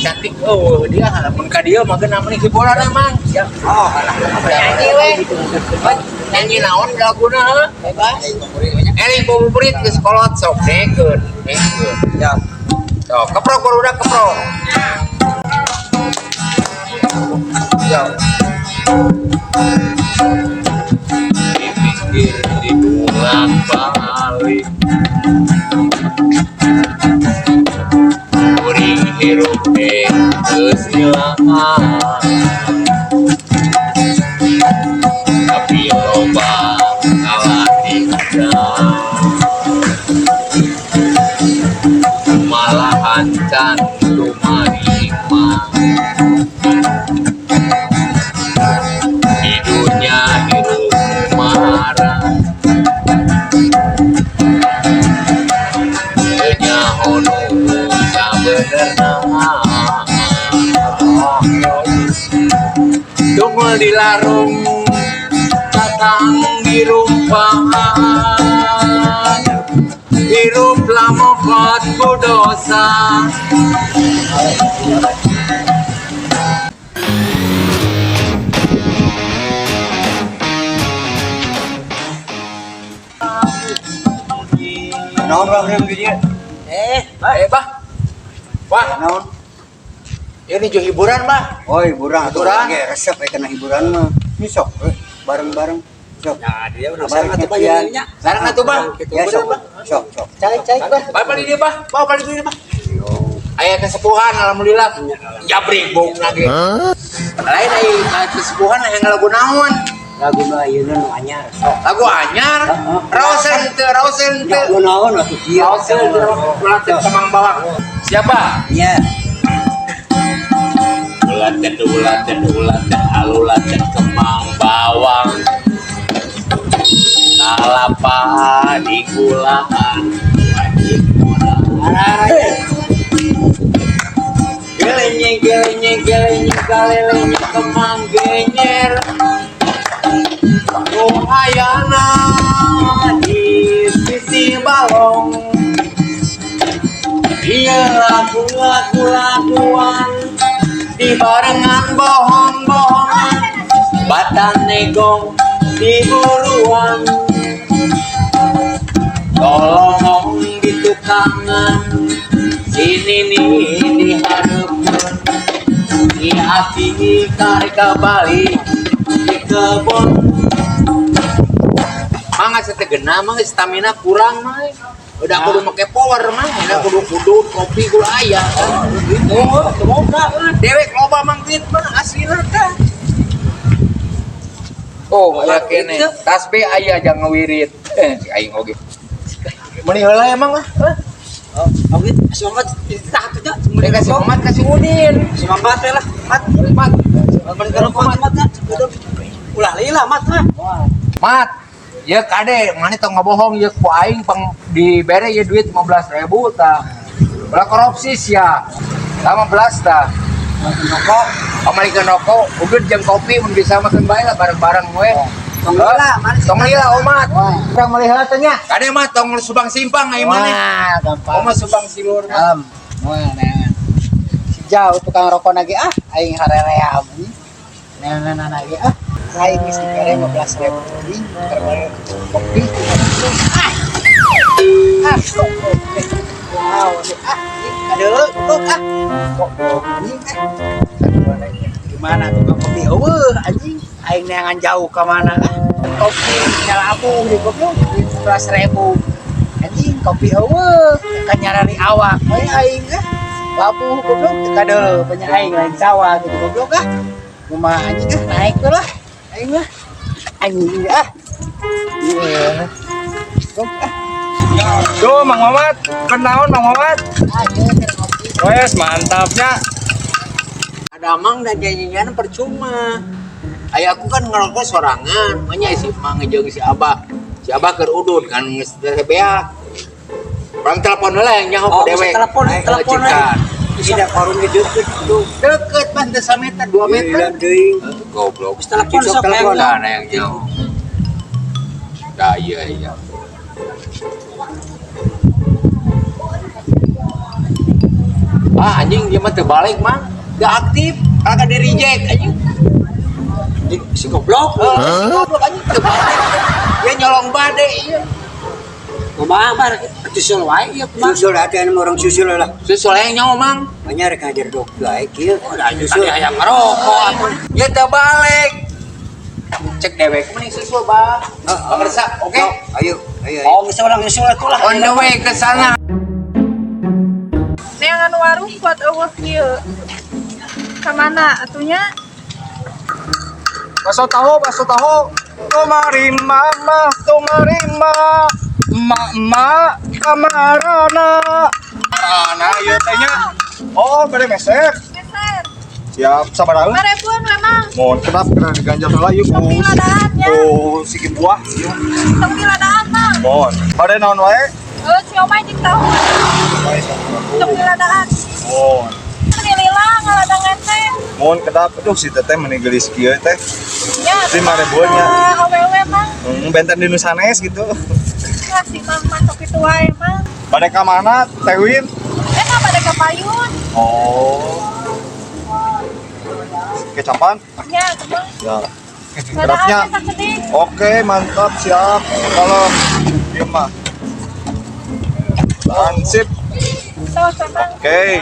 Cantik oh dia mun ka dieu mah geuna meni hiburan emang. Siap. Oh, nyanyi we. Nyanyi naon laguna heuh? Bebas. Eling buburit geus kolot sok dekeun. Dekeun. Siap. Sok keprok barudak keprok. Yo. Di pinggir dibuang balik. Kuring hirup teh geus hilangan. Tapi loba kalah tinggal. Malahan can tumarima. Di dunia hirup marah. Teu nyaho nu sabenerna. Tungul di larung tatang di rumpahan. Hirup lamokot ku dosa. Naon bang rem di dieu? Bah. Wah, Naon? ini jo hiburan, bah. Oh, hiburan. Hiburan. Ge resep we kana hiburan mah. Ini sok bareng-bareng. Sok. Nah, dia udah Bareng sareng atuh bah nyepian. nya. Sareng atuh, Bah. Ya sok, sok, sok. Cai cai bah. Bah, balik dia, bah. Bah, balik dia, bah. Aya kesepuhan alhamdulillah. Jabrik bong lagi. Lain aya kesepuhan aya lagu naon? Lagu nu ayeuna nu anyar sok. Lagu anyar. Heeh. Raoseun teu, raoseun teu. Nu naon atuh kieu. Raoseun teu, ulah teu kemang bawang. Siapa? Nya. Ulaten ulaten ulaten alulaten kemang bawang. Kalapa di gulaan wajib modal. Gelenye gelenye gelenye galelenye kemang genyer. Nu hayana di sisi balong. Iya lagu lagu laguan di barengan bohong-bohongan. Batan negong di buruan. Tolong di tukangan sini nih diharapkan. Di hati kareka balik di kebun. Mangga setegena mah stamina kurang mah. Udah kudu make power mah, udah kudu kudu kopi kudu aya. Gitu. Semoga Dewek loba mang duit mah aslina teh. Oh, aya kene. Tasbih aya jangan ngewirit. Si aing oge. Meuni heula emang lah. Oh, oke, si Mamat ditah atuh nya. Mereka si Mamat kasih Udin. Si Mamat teh lah, Mat. Mat. Balik ke rokok Mat nya. Ulah lila Mat mah. Mat. Ya kade, mana tong ngabohong ya ku aing pang dibere ya duit 15.000 tah. Ulah korupsi sia. 15 tah. Rokok. Pamalikeun rokok, udud jeung kopi mun bisa makan bae lah bareng-bareng we. Tong lila, mana Tong lila omat. Urang meuli heula teh nya. Kade mah tong Subang Simpang ai maneh. Wah, gampang. Omat Subang Silur. Alam. Wah, neangan. Si jauh tukang rokok nage ah, aing hareream. Neangan nage ah. Aing geus dibere 15.000 anjing, keur meuli kopi. Ah. Ah, sok. Wow, ah, aduh, goblok ah. Goblok anjing ah. Gimana tukang kopi eueuh anjing? Aing neangan jauh ka mana ah. Kopi nyalabu di goblok 15.000. Anjing kopi eueuh ka nyarari awak we aing ah. Labuh goblok teu kadeuleu banyak aing lain sawah gitu goblok ah. Kumaha anjing ah naik we lah. Aing mah. Anjing ah. Iya. Goblok ah. Tuh Mang Mamat, kenaon Mang Mamat? Ayo keur ngopi. Wes mantapnya. Ada mang dan janjian percuma. Ayah aku kan ngerokok sorangan, makanya si mang jeung si Abah. Si Abah keur udud kan geus teh beak. Urang telepon heula yang nyaho ku Oh, dewek. bisa telepon, telepon Cikan. Tidak warung ge deukeut tuh. Deket mah teu sameter 2 meter. Gila deui. Goblok. Geus telepon Sok sok telepon. hayang. Nah, yang jauh. Dah iya iya. Ah, anjing dia mah teu balik, Mang. Gak aktif, akan di reject anjing. Si goblok. Si goblok anjing teu balik. Dia nyolong bade ieu. Kumaha bar susul wae ieu kumaha. Susul atuh anu orang susul lah. Susul yang nyawa, Mang. Banyak rek ngajar dok wae kieu. Tadi hayang ngerokok atuh. Ya teu balik. Cek dewek mending susul, Bang. Pemirsa, oke? Ayo, ayo, ayo. Oh, geus urang nyusul atuh lah. On the way ke sana. Neangan warung buat euweuh kieu. Ka mana atunya? Bakso tahu, bakso tahu. Tumari mama, tumari ma. Emak emak kamarana. Mana ieu teh nya? Oh, bade meser. Meser. Siap, sabaraha? Ribuan memang. Mohon kenapa kena diganjal heula ieu ku. Tong diladaan ya. Ku sikin buah. Tong diladaan mang. Mohon. Bade naon wae? Oh, siomay jeung tahu. Tong diladaan. Mohon. Ini lila ngaladangan teh. Mohon kedap. Aduh, si teteh meni geulis kieu teh. Ya. 5 ribuan nya. Awewe mang. Benten di nu sanes gitu. Kasih mang masuk itu wae mang. Bade ka mana, Teh Win? Eh, mah pada ka payun. Oh. Kecapan? Ya, mang. Ya. Kedapnya. Ladaan teh sakedik. Oke, mantap, siap. Kalau dieu mah. Hansip. Tos memang. Oke.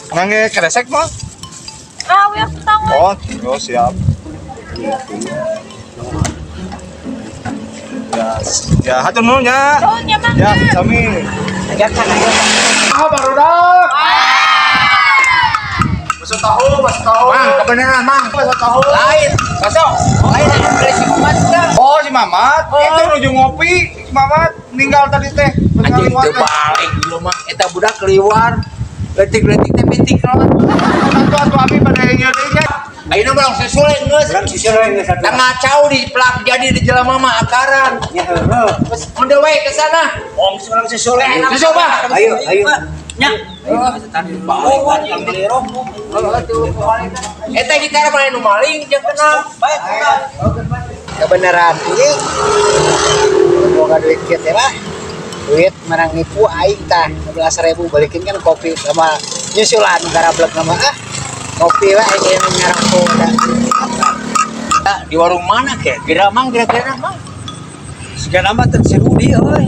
Ngangge kresek mah? Ah, wios tong. We. Oh, oh siap. Ya, ya hatur nuhun nya. Nuhun ya mang. Ya, sami. Ajarkan, ajarkan. Ah, barudak. Bakso tahu, bakso tahu. Mang, kebenaran, Mang. Bakso tahu. Lain, bakso. Lain beli si Mamat teh. Oh, si Mamat. Itu nuju ngopi, si Mamat ninggal tadi teh. Anjing teu balik ieu mah. Eta budak keluar. Leutik-leutik teh pitik lawan. Atuh atuh abi pada ieu deui nya. Ayeuna mah langsung susul geus. Urang susul we geus atuh. Tengah ngacau di plak jadi di jelema mah akaran. Ya heuh. Terus on the way ke sana. Oh, geus urang susul enak. Susul, Bah. Ayo, ayo. Nya. Tadi bawa yang beli rokok. Eta gitar mana nu maling jeung kenal. Baik, kebenaran anjing. Boga duit kieu teh lah. Duit menang nipu aing tah 15.000 balikin kan kopi sama nyusulan garablek nama ah. Kopi lah aing yang ngarokok da. Ah, di warung mana kira-kira mang kira-kira mang? Segala mah teh si Rudi euy.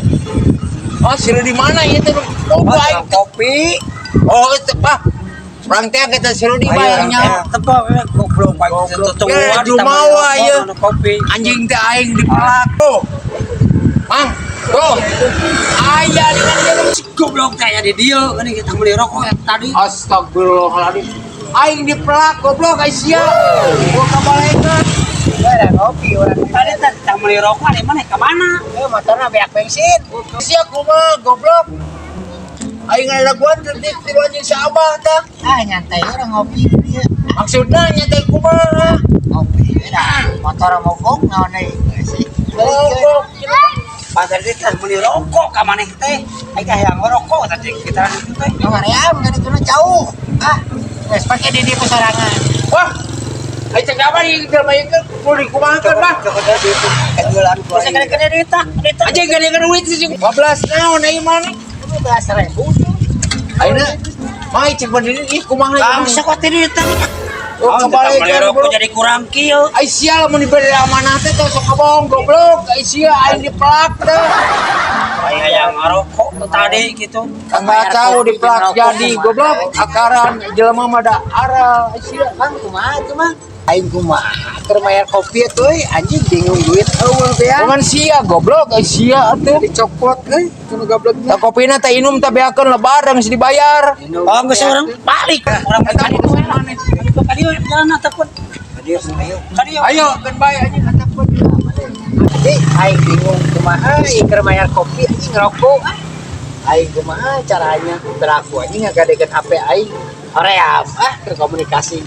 Oh, si di mana ieu teh? Oh, aing kopi. Oh, itu bah. Urang teh kita si Rudi bayarnya. Tepak we goblok bae Ya, jumawa ieu. Kopi. Anjing teh aing dipelak. Tuh. Mang, tuh. Aya di mana Si goblok kayak di dieu kan kita beli rokok ya tadi. Astagfirullahaladzim. Aing dipelak goblok ai sia. Gua kabalekan. Ada ngopi urang. Tadi teh kita beli rokok di mana ke mana? Eh motorna beak bensin. Sia kumaha goblok. Aing ngalaguan teh tilu anjing si Abah tah. Ah nyantai urang ngopi di dieu. Maksudna nyantai kumaha? Ngopi we dah. Motor mogok naon deui sih. Goblok. Pas tadi teh beli rokok ka maneh teh. Aing hayang ngerokok tadi kita itu teh. Ngaream kan itu jauh. Ah, geus pake di dieu sorangan. Wah. Aing cek apa ieu jelema ieu ke kudu dikumahakeun mah. Kejualan ku Bisa kena-kena duit tak? Duit tak? Anjing gak ada duit sih. 15 naon aing mana? 15.000 tuh. Ayeuna mah cek berdiri ih kumaha ieu. Bangsa kok tadi duit tak? Oh, Beli kabalekan rokok jadi kurang kieu. Ai sia lamun diberi amanah teh tong sok ngomong goblok. Ai sia aing dipelak teh. Aing hayang ngerokok tuh tadi gitu. Kacau dipelak jadi goblok. Akaran jelema mah da aral ai sia. Mang kumaha tuh mang? Aing kumaha? Keur mayar kopi atuh euy, anjing bingung duit eueuh teh ya. Cuman sia goblok ai sia atuh. Dicopot euy, kudu gablekna. Da kopina teh inum teh beakeun lebareng geus dibayar. Oh, geus urang balik. Urang ka dieu. Ka dieu jalan ataupun Ayo, ayo. ka dieu. Ayo keun bae anjing atapkeun. Jadi aing bingung kumaha ieu keur mayar kopi anjing ngerokok ah. Aing kumaha caranya beraku anjing ngagadekeun HP aing. Hoream ah keur komunikasi.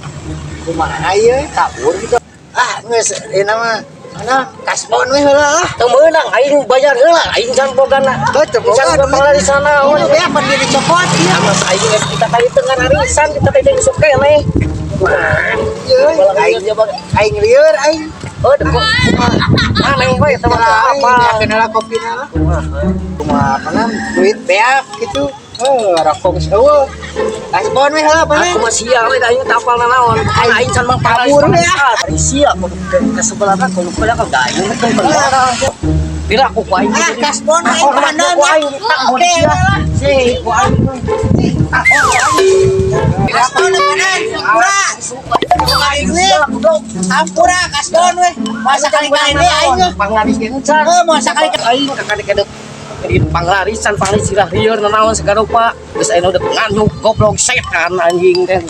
Kumaha ieu kabur gitu. Ah geus ieu mah mana kasbon we heula lah. Teu meunang aing bayar heula aing can bogana. Heuh teu boga Can boga di sana. Oh, beak pan dia dicopot ieu. Amas aing geus kita kali teu ngarisan kita teh jeung sok keneh. Ieu aing aing lieur aing. Oh, maneh we teu Apa apa. kenal kopina lah. Kumaha kana duit beak gitu. Oh, rokok geus eueuh. Kasbon we heula Aku mana? mah sia we da aing teu apal nanaon. Aing can mah Kabur we, ah. Ari sia kudu ke sebelah kan kudu kudu ka aing teh Pira aku ku aing. Ah, kasbon aing Aku komandan. ku aing takut Oke, sia. lah. Si, ku aing. Kasbon komandan. Hampura. Aing we. Hampura kasbon we. Masa kali-kali deui aing. Panglarisan can. Heuh, mau sakali Aing kakadek-kadek di panglarisan panglisirah lieur nanaon segala rupa. Geus ayeuna udah nganyuk goblok setan anjing teh.